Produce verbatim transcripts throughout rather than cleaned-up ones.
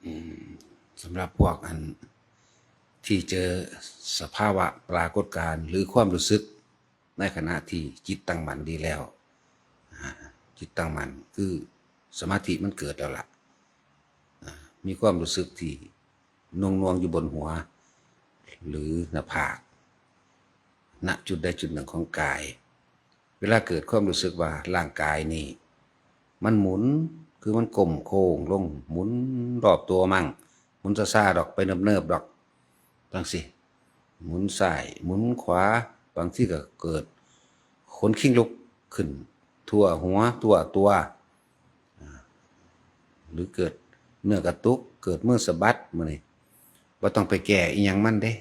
อืม สำหรับพวกอันที่เจอสภาวะปรากฏการณ์หรือความรู้สึกในขณะที่จิตตั้งมั่นดีแล้ว อ่า จิตตั้งมั่นคือสมาธิมันเกิดแล้วล่ะ อ่า มีความรู้สึกที่หน่วงๆอยู่บนหัว หรือหน้าผาก ณ จุดใดจุดหนึ่งของกาย เวลาเกิดความรู้สึกว่าร่างกายนี่ มันหมุน คือมันก้มโค้งลง หมุนรอบตัวมั่ง หมุนซ่าๆดอก ไปเนิบๆดอก จั่งซี้ หมุนซ้าย หมุนขวา บางทีก็เกิดขนคิงลุกขึ้น ทั่วหัว ทั่วตัว อ่า หรือเกิดเนื้อกระตุก เกิดมือสะบัด มื้อนี้ บ่ต้องไปแก้อิหยังมันเด้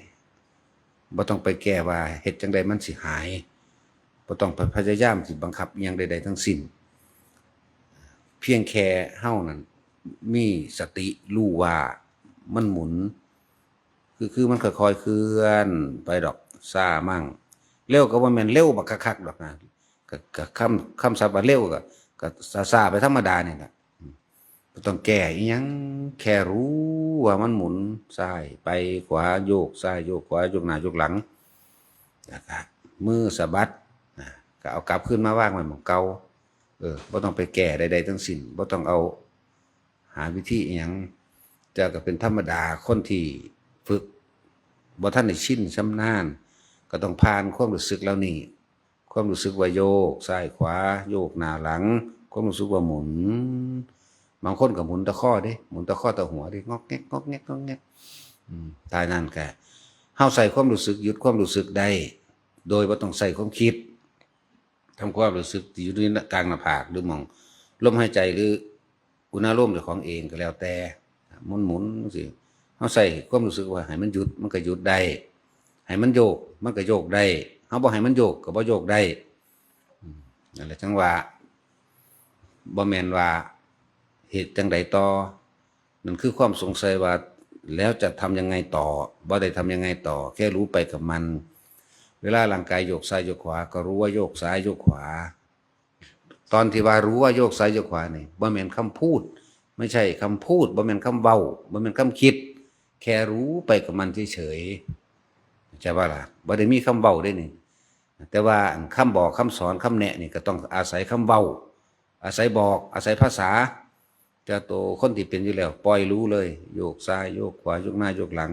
บ่ต้องไปแก้ว่าเฮ็ดจั่งใดมันสิหาย บ่ต้องไปพยายามสิบังคับอิหยังใดๆทั้งสิ้น เพียงแค่เฮานั่นมีสติรู้ว่ามันหมุน คือ คือมันค่อยๆเคลื่อนไปดอก ซ่ามั่ง เร็วก็บ่แม่นเร็วบักคักๆดอกนะ ก็ ก็คำ คำศัพท์ว่าเร็วก็ ก็ซ่าๆไปธรรมดานี่แหละ อืม บ่ต้องแก้อิหยัง แค่รู้ว่ามันหมุนซ้ายไปขวา โยกซ้ายโยกขวา โยกหน้าโยกหลัง แล้วก็มือสะบัด นะ ก็เอากลับคืนมาวางไว้หม่องเก่า เออ บ่ต้องไปแก้ใดๆทั้งสิ้น บ่ต้องเอาหาวิธีอิหยัง แต่ก็เป็นธรรมดา คนที่ฝึกบ่ทันได้ชินชำนาญ ก็ต้องผ่านความรู้สึกเหล่านี้ ความรู้สึกว่าโยกซ้ายขวา โยกหน้าหลัง ความรู้สึกว่าหมุน บางคนก็หมุนแต่คอเด้ หมุนแต่คอแต่หัวเด้ งอกแงก งอกแงก งอกแงก อืม ตายนั่นก็ เฮาใช้ความรู้สึก หยุดความรู้สึกได้ โดยบ่ต้องใช้ความคิด ทำความรู้สึกที่อยู่ในกลางหน้าผาก หรือหม่องลมหายใจ หรืออุณหภูมิเจ้าของเองก็แล้วแต่ หมุนๆจั่งซี้ เฮาใช้ความรู้สึกว่าให้มันหยุด มันก็หยุดได้ ให้มันโยก มันก็โยกได้ เฮาบ่ให้มันโยก ก็บ่โยกได้ อืม นั่นแหละ จั่งว่า บ่แม่นว่าเฮ็ดจั่งใดต่อ นั่นคือความสงสัยว่า แล้วจะทำยังไงต่อ บ่ได้ทำยังไงต่อ แค่รู้ไปกับมัน เวลาร่างกายโยกซ้ายโยกขวา ก็รู้ว่าโยกซ้ายโยกขวา ตอนที่ว่ารู้ว่าโยกซ้ายโยกขวานี่ บ่แม่นคำพูด ไม่ใช่คำพูด บ่แม่นคำเว้า บ่แม่นคำคิด แค่รู้ไปกับมันเฉยๆ เข้าใจบ่ล่ะ บ่ได้มีคำเว้าเด้นี่ แต่ว่าอันคำบอก คำสอน คำแนะนี่ก็ต้องอาศัยคำเว้า อาศัยบอก อาศัยภาษา แต่ตัวคนที่เป็นอยู่แล้ว ปล่อยรู้เลย โยกซ้าย โยกขวา โยกหน้า โยกหลัง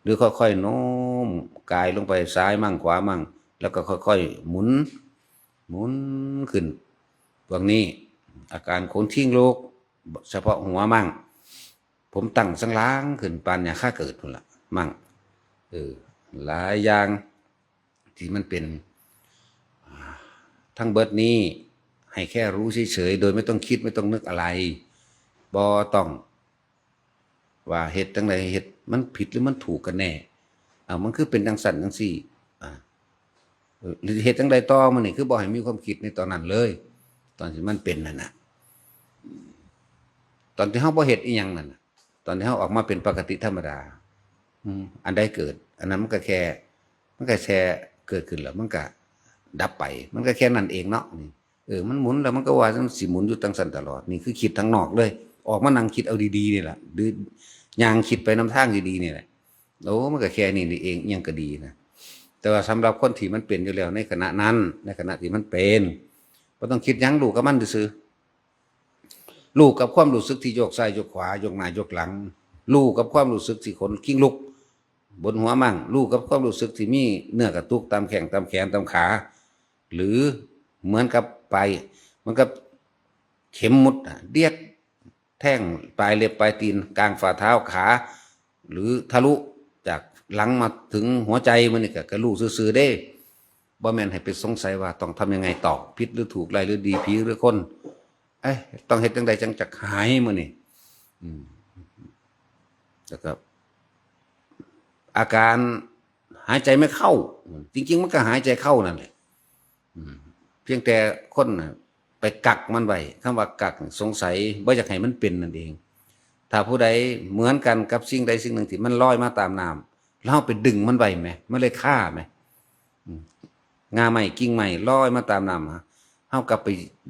หรือค่อยๆโน้มกายลงไป ซ้ายมั่งขวามั่ง แล้วก็ค่อยๆหมุน หมุนขึ้น พวกนี้ อาการขนคิงลุก เฉพาะหัวมั่ง ผมตั้งสันหลังขึ้น ปานหญ้าคาเกิดพู้นล่ะ มั่ง เออ หลายอย่างที่มันเป็น อ่า ทั้งเบิดนี้ ให้แค่รู้เฉยๆ โดยไม่ต้องคิด ไม่ต้องนึกอะไร บ่ต้อง ว่าเฮ็ดจั่งใด เฮ็ดมันผิดหรือมันถูกกันแน่ เอ้า มันคือเป็นจั่งซั้นจั่งซี้ อ่า เออ หรือเฮ็ดจั่งใดต่อ มื้อนี้คือบ่ให้มีความคิดในตอนนั้นเลย ตอนที่มันเป็นนั่นน่ะ ตอนที่เฮาบ่เฮ็ดอิหยังนั่นน่ะ ตอนที่เฮาออกมาเป็นปกติธรรมดา อืม อันใดเกิด อันนั้นมันก็แค่ มันก็แค่เกิดขึ้นแล้วมันก็ดับไป มันก็แค่นั้นเองเนาะ นี่ เออ มันหมุนแล้วมันก็ว่ามันสิหมุนอยู่จั่งซั้นตลอด นี่คือคิดทางนอกเลย ออกมานั่งคิดเอาดีๆนี่แหละ หรือย่างคิดไปนำทางดีๆนี่แหละ โอ้ มันก็แค่นี้นี่เอง อิหยังก็ดีนะ แต่ว่าสำหรับคนที่มันเป็นอยู่แล้วในขณะนั้น ในขณะที่มันเป็น บ่ต้องคิดหยัง รู้กับมันซื่อๆ รู้กับความรู้สึกที่โยกซ้ายโยกขวา โยกหน้าโยกหลัง รู้กับความรู้สึกที่ขนคิงลุกบนหัวมั่ง รู้กับความรู้สึกที่มีเนื้อกระตุกตามแข้งตามแขนตามขา หรือเหมือนกับปลาย เหมือนกับเข็มหมุดน่ะ เดียดแทงปลายเล็บปลายตีน กลางฝ่าเท้า ขา หรือทะลุจากหลังมาถึงหัวใจ มื้อนี้ก็ ก็รู้ซื่อๆเด้ บ่แม่นให้ไปสงสัยว่าต้องทำยังไงต่อ ผิดหรือถูก ร้ายหรือดี ผีหรือคน เอ๊ะ ต้องเฮ็ดจั่งใดจั่งจักหายมื้อนี้ อืม แล้วก็ อาการหายใจไม่เข้า จริงๆมันก็หายใจเข้านั่นแหละ อืม เพียงแต่คนน่ะไปกักมันไว้ คำว่ากักนี่สงสัย บ่อยากให้มันเป็นนั่นเอง ถ้าผู้ใดเหมือนกันกับสิ่งใดสิ่งหนึ่งที่มันลอยมาตามน้ำ แล้วเราไปดึงมันไว้แหม มันเลยคาแหม อืม ง่าไม้กิ่งไม้ลอยมาตามน้ำ ฮะ เราก็ไป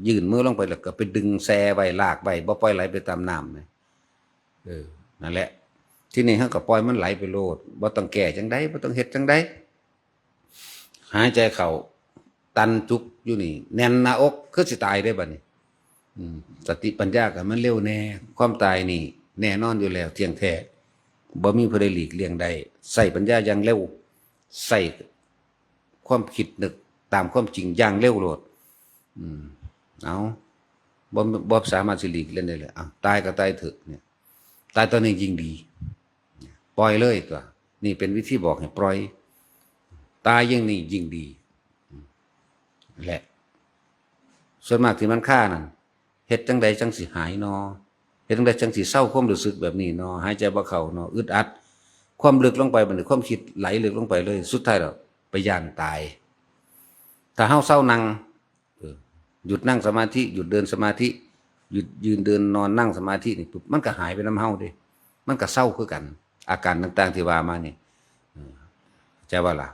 ยื่นมือลงไป แล้วก็ไปดึงแซ่ไว้ ลากไว้ บ่ปล่อยไหลไปตามน้ำแหม เออ นั่นแหละ ทีนี้เฮาก็ปล่อยมันไหลไปโลด บ่ต้องแก้จั่งใด บ่ต้องเฮ็ดจั่งใด หายใจเข้า ตันจุกอยู่นี่ แน่นหน้าอก คือสิตายเด้บัดนี้ อืม สติปัญญาก็มันเร็วแน่ ความตายนี่ แน่นอนอยู่แล้ว เที่ยงแท้ บ่มีผู้ใดหลีกเลี่ยงได้ ใช้ปัญญาอย่างเร็ว ใช้ความคิดนึกตามความจริงอย่างเร็วโลด อืม เอา บ่ บ่สามารถสิหลีกเลี่ยงได้เลย เอา ตายก็ตายเถอะเนี่ย ตายตอนนี้ยิ่งดี ปล่อยเลยตัว นี่เป็นวิธีบอกให้ปล่อย ตายยิ่งนี่ยิ่งดี แหละ ส่วนมากที่มันคานั่น เฮ็ดจั่งใดจั่งสิหายนอ เฮ็ดจั่งใดจั่งสิเซาความรู้สึกแบบนี้นอ หายใจบ่เข้านอ อึดอัด ความลึกลงไปบัดนี้ ความคิดไหลลึกลงไปเลย สุดท้ายแล้วไปย้านตาย ถ้าเฮาเซานั่ง เออ หยุดนั่งสมาธิ หยุดเดินสมาธิ หยุดยืนเดินนอนนั่งสมาธินี่ปุ๊บ มันก็หายไปนำเฮาเด้ มันก็เซาคือกัน อาการต่างๆที่ว่ามานี่ เออ เข้าใจบ่ล่ะ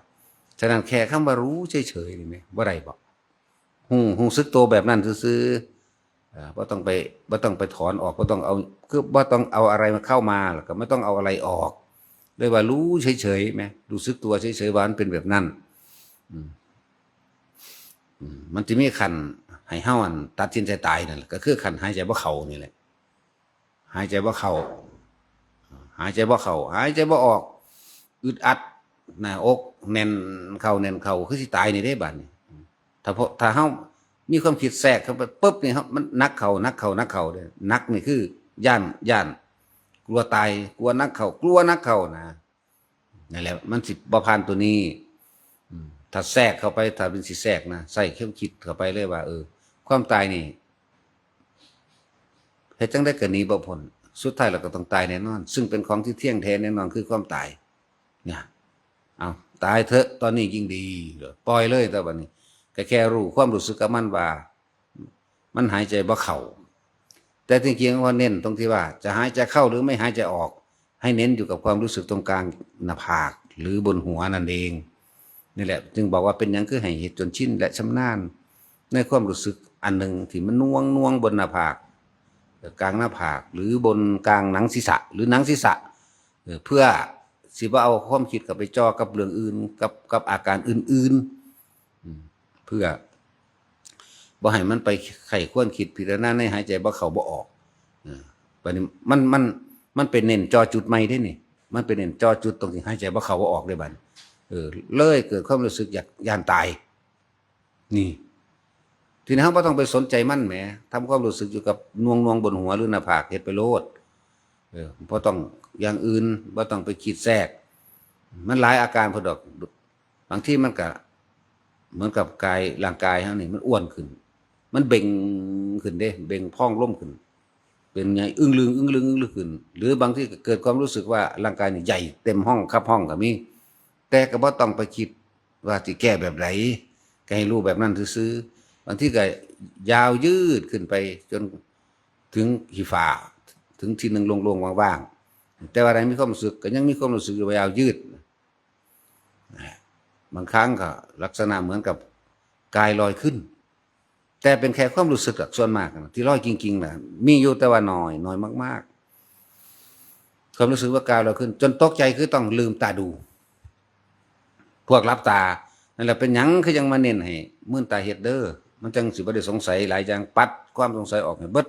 ฉะนั้นแค่คำว่ารู้เฉยๆนี่แหม บ่ได้บ่ ฮู้ ฮู้สึกตัวแบบนั้นซื่อๆ เอ่อ บ่ต้องไป บ่ต้องไปถอนออก บ่ต้องเอา คือบ่ต้องเอาอะไรมาเข้ามา แล้วก็ไม่ต้องเอาอะไรออก เรียกว่ารู้เฉยๆแหม รู้สึกตัวเฉยๆว่ามันเป็นแบบนั้น อืม อืม มันสิมีขั้นให้เฮาอันตัดสินใจตายนั่นแหละ ก็คือขั้นหายใจบ่เข้านี่แหละ หายใจบ่เข้า หายใจบ่เข้า หายใจบ่ออก อึดอัด หน้าอกแน่นเข้าแน่นเข้า คือสิตายนี่เด้บัดนี้ ถ้าพอ ถ้าเฮามีความคิดแทรกเข้าไปปุ๊บนี่ เฮา มันหนักเข้า หนักเข้า หนักเข้าเด้ หนักนี่คือย้าน ย้าน กลัวตาย กลัวหนักเข้า กลัวหนักเข้านะ นั่นแหละ มันสิบ่ผ่านตัวนี้ อืม ถ้าแทรกเข้าไป ถ้าเป็นสิแทรกนะ ใส่ความคิดเข้าไปเลยว่า เออ ความตายนี่ เฮ็ดจั่งใดก็หนีบ่พ้น สุดท้ายเราก็ต้องตายแน่นอน ซึ่งเป็นของที่เที่ยงแท้แน่นอนคือความตาย เนี่ย เอา ตายเถอะ ตอนนี้ยิ่งดี ปล่อยเลย แต่บัดนี้ ก็แค่รู้ความรู้สึกกับมันว่า มันหายใจบ่เข้า แต่จริงๆว่าเน้นตรงที่ว่าจะหายใจเข้าหรือไม่หายใจออก ให้เน้นอยู่กับความรู้สึกตรงกลางหน้าผากหรือบนหัวนั่นเอง นี่แหละ จึงบอกว่าเป็นหยังคือให้เฮ็ดจนชินและชำนาญ ในความรู้สึกอันหนึ่งที่มันน่วงๆบนหน้าผาก กลางหน้าผาก หรือบนกลางหนังศีรษะ หรือหนังศีรษะ เออ เพื่อสิบ่เอาความคิดเข้าไปจ่อกับเรื่องอื่น กับ กับอาการอื่นๆ อืม เพื่อบ่ให้มันไปใคร่ครวญคิดพิจารณาในหายใจบ่เข้าบ่ออก เออ บัดนี้มัน มัน มันเป็นเน้นจ่อจุดใหม่เด้นี่ มันเป็นเน้นจ่อจุดตรงที่หายใจบ่เข้าบ่ออกเด้บัดนี้ เออ เลยเกิดความรู้สึกอยาก ย้านตาย นี่ ทีนี้เราบ่ต้องไปสนใจมันแหม ทำความรู้สึกอยู่กับน่วงๆบนหัวหรือหน้าผาก เฮ็ดไปโลด เออ บ่ต้องอย่างอื่น บ่ต้องไปคิดแทรก มันหลายอาการพุ้นดอก บางทีมันก็เหมือนกับกาย ร่างกายเรานี่มันอ้วนขึ้น มันเบ่งขึ้นเด้ เบ่งพองลมขึ้น เป็นไง อึ้งลึง อึ้งลึง อึ้งลึงขึ้น หรือบางทีก็เกิดความรู้สึกว่าร่างกายนี่ใหญ่เต็มห้อง คับห้องก็มี แต่ก็บ่ต้องไปคิดว่าสิแก้แบบใด ก็ให้รู้แบบนั้นซื่อๆ บางทีก็ยาวยืดขึ้นไปจนถึงขี้ฟ้า ถึงที่หนึ่งโล่งๆว่างๆ แต่ว่าได้มีความรู้สึก ก็ยังมีความรู้สึกอยู่ว่ายาวยืด บางครั้งก็ลักษณะเหมือนกับกายลอยขึ้น แต่เป็นแค่ความรู้สึกอะ ส่วนมากนะ ที่ลอยจริงๆนะ มีอยู่แต่ว่าน้อย น้อยมากๆ ความรู้สึกว่ากายลอยขึ้น จนตกใจคือต้องลืมตาดู พวกหลับตา นั่นแหละ เป็นหยังคือยังมาเน้นให้มื่นตาเฮ็ดเด้อ มันจังสิบ่ได้สงสัยหลายอย่าง ปัดความสงสัยออกให้เบิด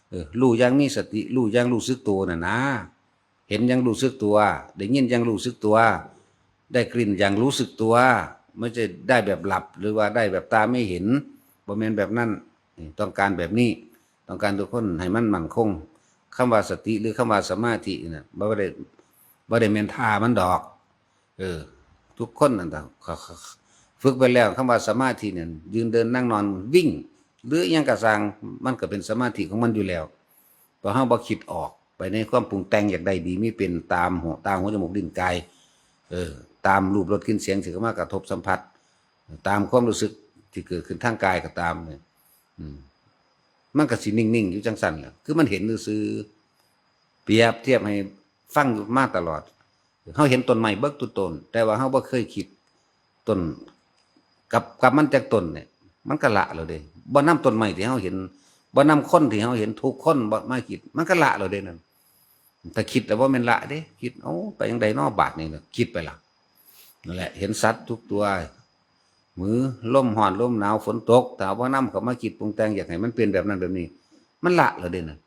เออ รู้อย่างมีสติ รู้อย่างรู้สึกตัวน่ะนะ เห็นอย่างรู้สึกตัว ได้ยินอย่างรู้สึกตัว ได้กลิ่นอย่างรู้สึกตัว ไม่ใช่ได้แบบหลับ หรือว่าได้แบบตาไม่เห็น บ่แม่นแบบนั้น นี่ต้องการแบบนี้ ต้องการทุกคนให้มันมั่นคง คำว่าสติหรือคำว่าสมาธิน่ะ บ่ได้ บ่ได้แม่นท่ามันดอก เออ ทุกคนนั่นน่ะ เขา เขา ฝึกไปแล้ว คำว่าสมาธิเนี่ย ยืนเดินนั่งนอนวิ่ง หรืออิหยังก็ซ่าง มันก็เป็นสมาธิของมันอยู่แล้ว เพราะเราบ่คิดออกไปในความปรุงแต่งอยากได้ดีมีเป็นตามหัว ตาหูจมูกลิ้นกาย เออ ตามรูปรสกลิ่นเสียงที่เข้ามากระทบสัมผัส ตามความรู้สึกที่เกิดขึ้นทางกายก็ตามเนี่ย อืม มันก็สินิ่งๆอยู่จั่งซั่นแหละ คือมันเห็นซื่อๆ เปรียบเทียบให้ฟังอยู่มาตลอด เฮาเห็นต้นไม้เบิดทุกต้น แต่ว่าเฮาบ่เคยคิดต้นกับ กับมันจักต้นเนี่ย มันก็ละแล้วเด้ บ่นำต้นไม้ที่เฮาเห็น บ่นำคนที่เฮาเห็นทุกคนบ่มาคิด มันก็ละแล้วเด้นั่น ถ้าคิดแล้วบ่แม่นละเด้ คิด เอ้า ไปจั่งใดน้อบาดนี่นะ คิดไปละ นั่นแหละ เห็นสัตว์ทุกตัว มือ ลมร้อน ลมหนาว ฝนตก ถ้าบ่นำเข้ามาคิดปรุงแต่ง อยากให้มันเป็นแบบนั้นแบบนี้ มันละแล้วเด้นะ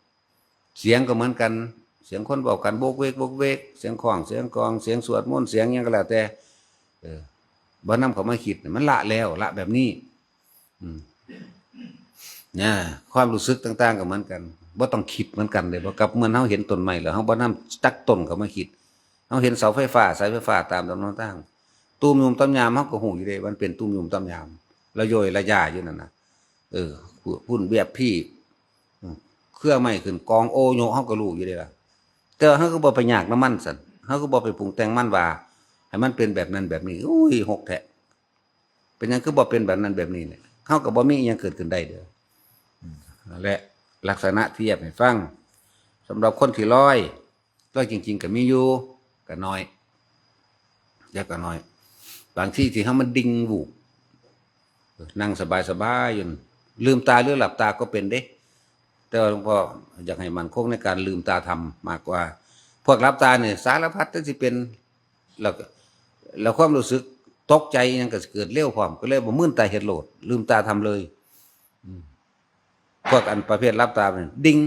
เสียงก็เหมือนกัน เสียงคนเว้ากันโวกเวกโวกเวก เสียงค้อง เสียงกลอง เสียงสวดมนต์ เสียงหยังก็แล้วแต่ เออ บ่นำเข้ามาคิดเนี่ย มันละแล้ว ละแบบนี้ อืม นะ ความรู้สึกต่างๆก็เหมือนกัน บ่ต้องคิดเหมือนกันเลย บ่กับเหมือนเฮาเห็นต้นไม้แล้ว เฮาบ่นำจักต้นเข้ามาคิด เฮาเห็นเสาไฟฟ้า สายไฟฟ้าตามถนนทาง ตุ่มยุ่มต่อมยาม เฮาก็ฮู้อยู่เด้ มันเป็นตุ่มยุ่มต่อมยาม ระโยยระยาอยู่นั่นน่ะ เออ พุ่นแบบพี่ อืม เครือไม้ขึ้นกองโอโยะ เฮาก็รู้อยู่เด้ล่ะ แต่ว่าเฮาก็บ่ไปยากนำมันซั่น เฮาก็บ่ไปปรุงแต่งมันว่า ให้มันเป็นแบบนั้นแบบนี้ อุ้ย หกแท้ เป็นหยังคือบ่เป็นแบบนั้นแบบนี้เนี่ย เฮาก็บ่มีอิหยังเกิดขึ้นได้เด้อ อืม นั่นแหละ ลักษณะที่เทียบให้ฟัง สำหรับคนที่ลอย ลอยจริงๆก็มีอยู่ ก็น้อย แล้วก็น้อย บางทีที่เฮามันดิ่งวูบ เออ นั่งสบายๆอยู่ ลืมตาหรือหลับตาก็เป็นเด้ แต่ว่าหลวงพ่ออยากให้มั่นคงในการลืมตาทำมากกว่า พวกหลับตาเนี่ยสารพัดที่สิเป็น แล้วก็ แล้วความรู้สึกตกใจอิหยังก็สิเกิดเร็วพร้อม ก็เลยบ่มื่นตาเฮ็ดโลด ลืมตาทำเลย อืม พวกอันประเภทหลับตาเนี่ยดิ่ง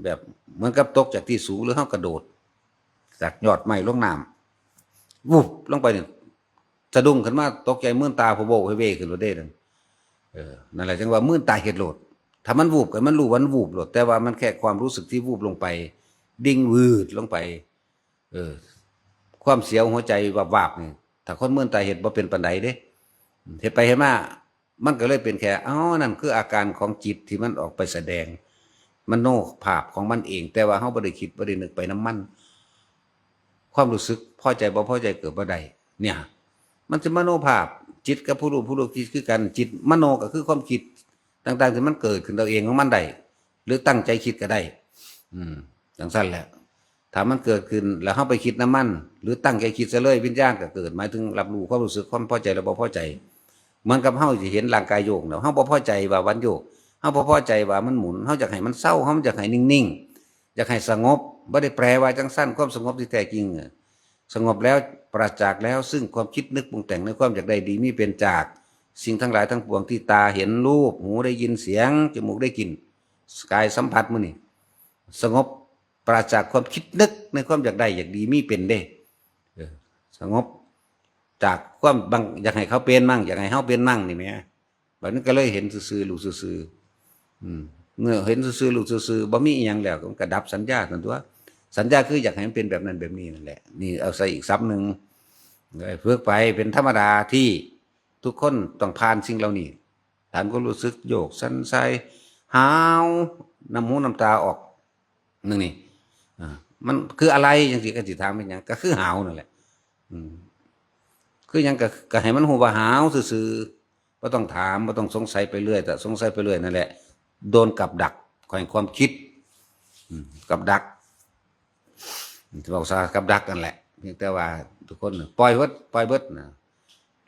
แบบเหมือนกับตกจากที่สูง หรือเฮากระโดด จากยอดไม้ลงน้ำ วุบลงไปเนี่ย สะดุ้งขึ้นมา ตกใจ มื่นตาพะโวเฮเวขึ้นโลดเด้นั่น เออ นั่นแหละจั่งว่ามื่นตาเฮ็ดโลด ถ้ามันวูบก็มันรู้ว่ามันวูบโลด แต่ว่ามันแค่ความรู้สึกที่วูบลงไป ดิ่งวืดลงไป เออ ความเสียวหัวใจวาบๆนี่ ถ้าคนมื่นตาเฮ็ดบ่เป็นปานใดเด้ เฮ็ดไปเฮ็ดมา มันก็เลยเป็นแค่ อ๋อ นั่นคืออาการของจิตที่มันออกไปแสดง มโนภาพของมันเอง แต่ว่าเฮาบ่ได้คิด บ่ได้นึกไปนำมัน ความรู้สึกพอใจบ่พอใจเกิดบ่ได้ เนี่ย มันสิมโนภาพ จิตกับผู้รู้ ผู้รู้คิดคือกัน จิต มโนก็คือความคิดต่างๆที่มันเกิดขึ้นเอาเองของมันได้ หรือตั้งใจคิดก็ได้ อืม จั่งซั่นแหละ ถ้ามันเกิดขึ้นแล้วเฮาไปคิดนำมัน หรือตั้งใจคิดซะเลย วิญญาณก็เกิด หมายถึงรับรู้ความรู้สึกความพอใจและบ่พอใจ เหมือนกับเฮาสิเห็นร่างกายโยกเนาะ เฮาบ่พอใจว่ามันโยก เฮาบ่พอใจว่ามันหมุน เฮาอยากให้มันเซา เฮาอยากให้นิ่งๆ อยากให้สงบ บ่ได้แปลว่าจั่งซั่น ความสงบที่แท้จริงอะ สงบแล้ว ปราศจากแล้วซึ่งความคิดนึกปรุงแต่งในความอยากได้ดีมีเป็นจาก สิ่งทั้งหลายทั้งปวงที่ตาเห็นรูป หูได้ยินเสียง จมูกได้กลิ่น กายสัมผัสมื้อนี้ สงบ ปราศจากความคิดนึกในความอยากได้อยากดีมีเป็นเด้ เออ สงบ จากความบาง อยากให้เขาเป็นมั่ง อยากให้เฮาเป็นมั่งนี่แหม บัดนี้ก็เลยเห็นซื่อๆ รู้ซื่อๆ อืม เมื่อเห็นซื่อๆ รู้ซื่อๆ บ่มีอิหยังแล้ว มันก็ดับสัญญาซั่นตั่ว สัญญาคืออยากให้มันเป็นแบบนั้นแบบนี้นั่นแหละ นี่เอาใส่อีกศัพท์หนึ่ง ฝึกไป เป็นธรรมดาที่ทุกคนต้องผ่านสิ่งเหล่านี้ ผ่านความรู้สึกโยกสั่นสาย หาว น้ำหูน้ำตาออก นั่นนี่ อ่า มันคืออะไรจั่งซี้ ก็สิถามเป็นหยัง ก็คือหาวนั่นแหละ อืม คือหยังก็ ก็ให้มันฮู้ว่าหาวซื่อๆ บ่ต้องถาม บ่ต้องสงสัยไปเรื่อย แต่สงสัยไปเรื่อยนั่นแหละ โดนกับดักแห่งความคิด อืม กับดัก เว้าซะกับดักนั่นแหละ เพียงแต่ว่าทุกคนน่ะปล่อยเบิด ปล่อยเบิดนะ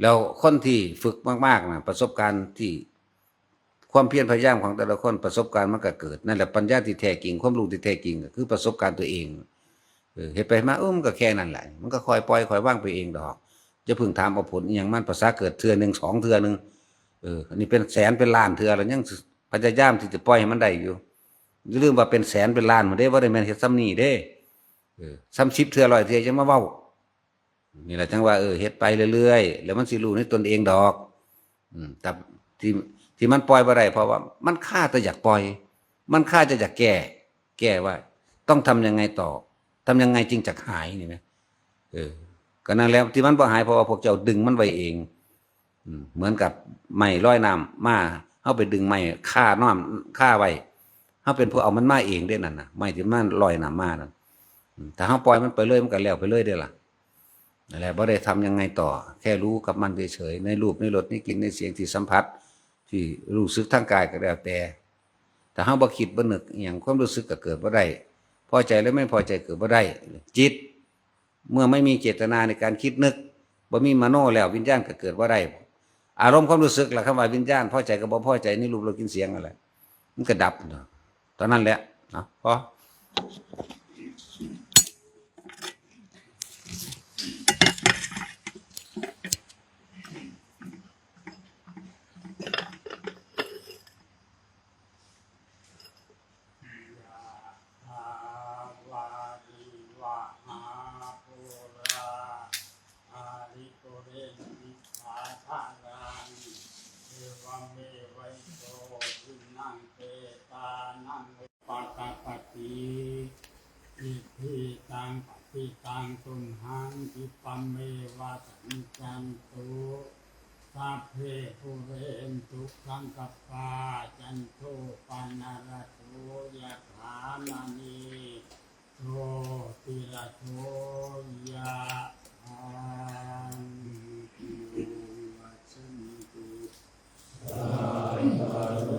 แล้วคนที่ฝึกมากๆนะ ประสบการณ์ที่ ความเพียรพยายามของแต่ละคน ประสบการณ์มันก็เกิด นั่นแหละปัญญาที่แท้จริง ความรู้ที่แท้จริงก็คือประสบการณ์ตัวเอง เออ เฮ็ดไปมา เออ มันก็แค่นั้นแหละ มันก็ค่อยปล่อยค่อยวางไปเองดอก อย่าเพิ่งถามเอาผลอิหยังมัน ภาษาเกิดเทื่อหนึ่ง สองเทื่อหนึ่ง เออ อันนี้เป็นแสนเป็นล้านเทื่อแล้วยังพยายามที่จะปล่อยให้มันได้อยู่ อย่าลืมว่าเป็นแสนเป็นล้านพุ้นเด้ บ่ได้แม่นเฮ็ดส่ำนี้เด้ เออ ส่ำสิบเทื่อ ร้อยเทื่อ จั่งมาเว้า นี่แหละจั่งว่า เออ เฮ็ดไปเรื่อยๆ แล้วมันสิรู้ในตนเองดอก อืม แต่ที่ ที่มันปล่อยบ่ได้ เพราะว่ามันคาแต่อยากปล่อย มันคาแต่อยากแก้ แก้ว่าต้องทำยังไงต่อ ทำยังไงจึงจะหายนี่นะ เออ ก็นั่นแหละที่มันบ่หาย เพราะว่าพวกเจ้าดึงมันไว้เอง อืม เหมือนกับไม้ลอยน้ำมา เฮาไปดึงไม้คาน้ำคาไว้ เฮาเป็นผู้เอามันมาเองเด้นั่นน่ะ ไม้ที่มันลอยน้ำมานั่น อืม ถ้าเฮาปล่อยมันไปเลย มันก็แล้วไปเลยเด้ล่ะ นั่นแหละ บ่ได้ทำยังไงต่อ แค่รู้กับมันเฉยๆ ในรูป ในรส ในกลิ่น ในเสียงที่สัมผัส ที่รู้สึกทางกายก็แล้วแต่ ถ้าเฮาบ่คิดบ่นึกอิหยัง ความรู้สึกก็เกิดบ่ได้ พอใจและไม่พอใจเกิดบ่ได้ จิต เมื่อไม่มีเจตนาในการคิดนึก บ่มีมโนแล้ว วิญญาณก็เกิดบ่ได้ อารมณ์ความรู้สึกล่ะ คำว่าวิญญาณ พอใจกับบ่พอใจในรูป รส กลิ่น เสียงนั่นแหละ มันก็ดับเนาะ เท่านั้นแหละ เนาะ พอ ตังปฏิตังตุมหังคิปะเมวะสมิจฉันตุ สัพเพปุเรนตุสังกัปปา จันโทปนรโสยะถามะณีโชติระโสยะถา สัพพะโร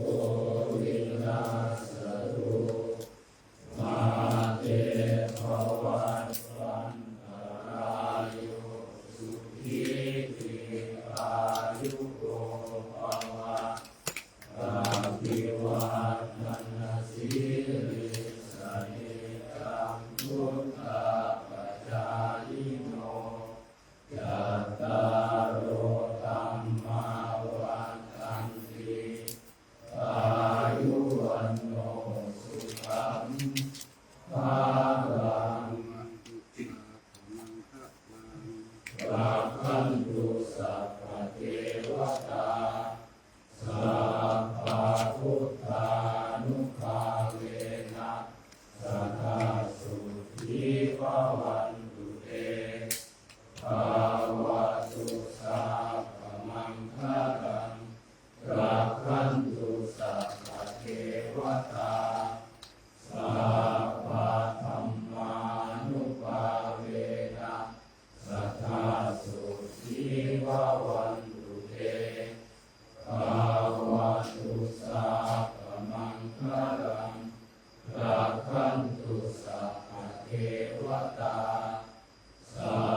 โควินัสสตุ มาเตภวัตวันตรายโย สุขีทีฆายุโกภวะ อภิวาทนสีลิสสะนิจังวุฑฒาปจายิโน จัตตาโรธัมมาวัฑฒันติ อายุวัณโณสุขังพลัง รักขันตุสัพพะเทวตา สัพพะพุทธานุภาเวนะ สะทาโสธีภะวันตุเต ภะวะตุสัพพะมังคะลัง รักขันตุสัพพะเทวตา สัพพะธัมมานุภาเวนะ สะทาโสธีภะวันตุเต ภะวะตุสัพพะมังคะลัง รักขันตุสัพพะเทวตา สั